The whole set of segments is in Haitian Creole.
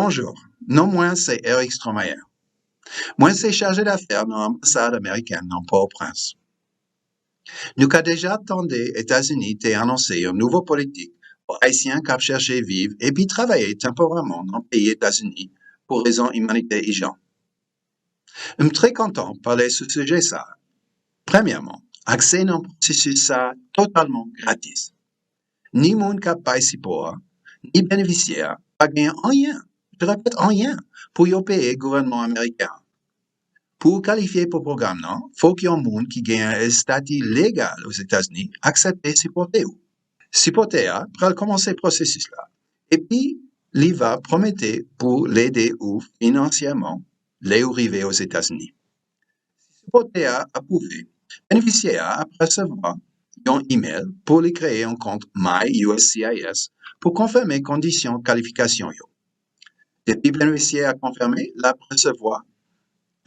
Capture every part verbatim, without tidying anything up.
Bonjou, non mwen se Eric Stromayer. Mwen se chaje dafè nan anbasad ameriken nan Pòtoprens. Nou ka deja tande Etazini te anonse yon nouvo politik pou Ayisyen k ap chèche viv epi travay tanporèman nan peyi Etazini pou rezon imanitè ijan. M trè kontan pale sou sijè sa a. Premyèman, aksè nan pwosesis sa a totalman gratis. Ni moun k ap bay sipò a, ni benefisyè a pa gen anyen, je répète, anyen pou yo peye gouvènman ameriken an. Pou w kalifye pou pwogram nan, fòk yon moun ki gen yon estati legal Ozetazini aksepte sipòte w. Sipòtè a pral kòmanse pwosesis la, epi li va pwomete pou l ede ou finansyèman lè ou rive Ozetazini. Si sipòtè a apwouve, benefisyè a ap resevwa yon imèl pou li kreye yon kont MyUSCIS pou konfime kondisyon kalifikasyon yo. Depi benefisyè a konfime, l ap resevwa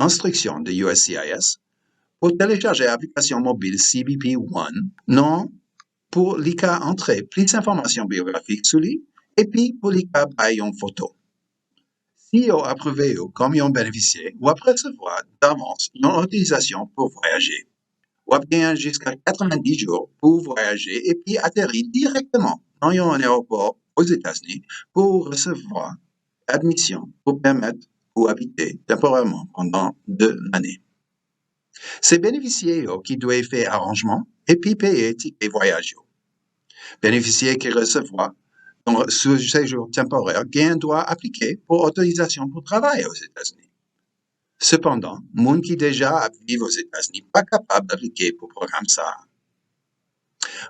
enstriksyon de USCIS pou telechaje aplikasyon mobil C B P One nan pou li ka antre plis enfòmasyon biyografik sou li epi pou li ka bay yon foto. Si yo apwouve ou kòm yon benefisyè, w ap resevwa davans yon otorizasyon pou vwayaje. W ap genyen jiska katrevendis jou pou vwayaje epi ateri dirèkteman nan yon ayewopò Ozetazini pou w resevwa admisyon pou pèmèt ou abite tanporèman pandan de lane. Se benefisyè yo ki dwe fè aranjman epi peye tikè vwayaj yo. Benefisyè ki resevwa yon sou sejou tanporè gen dwa aplike pou otorizasyon pou travay Ozetazini. Sepandan, moun ki deja ap viv Ozetazini pa kapab aplike pou pwogram sa a.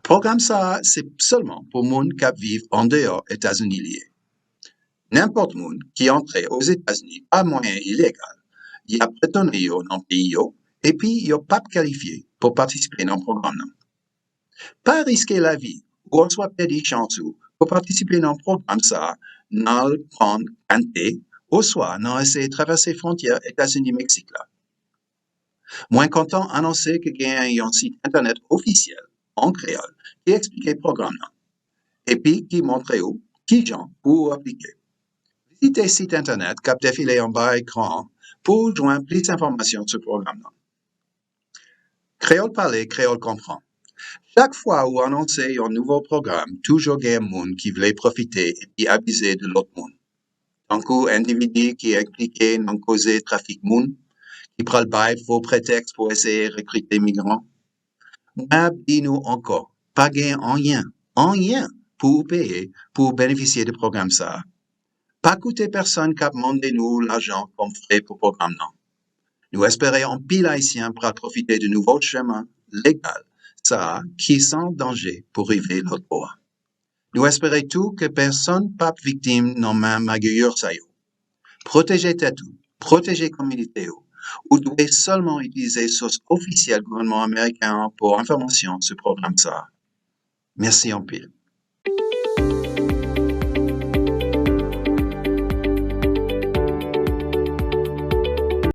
Pwogram sa a se sèlman pou moun k ap viv andeyò Etazini li ye. Nenpòt moun ki antre Ozetazini pa mwayen ilegal, y ap retounen yo nan peyi yo, epi yo p ap kalifye pou patisipe nan pwogram nan. Pa riske lavi ou oswa pèdi chans ou pou patisipe nan pwogram sa a nan al pran kante oswa nan eseye travèse fwontyè Etazini-Meksik la. Mwen kontan anonse ke genyen yon sit entènèt ofisyèl an kreyòl ki eksplike pwogram nan epi ki montre w kijan pou w aplike. Vizite sit entènèt k ap defile anba ekran an pou w jwenn plis enfòmasyon sou pwogram nan. Kreyòl pale, kreyòl konprann. Chak fwa ou anonse yon nouvo pwogram, toujou gen moun ki vle pwofite epi abize de lòt moun. Tankou endividi ki enplike nan koze trafik moun, ki pral bay fo pretèks pou eseye rekrite migran. Mwen ap di nou ankò, pa gen anyen, anyen pou ou peye pou w benefisye de pwogram sa a. Pa koute pèsonn k ap mande nou lajan kòm frè pou pwogram nan. Nou espere anpil Ayisyen pral pwofite de nouvo chemen legal sa a ki san danje pou rive lòt bò a. Nou espere tou ke pèsonn p ap viktim nan men magouye sa yo. Pwoteje tèt ou, pwoteje kominote ou. Ou dwe sèlman itilize sous ofisyèl gouvènman ameriken an pou enfòmasyon sou pwogram sa a. Mèsi anpil.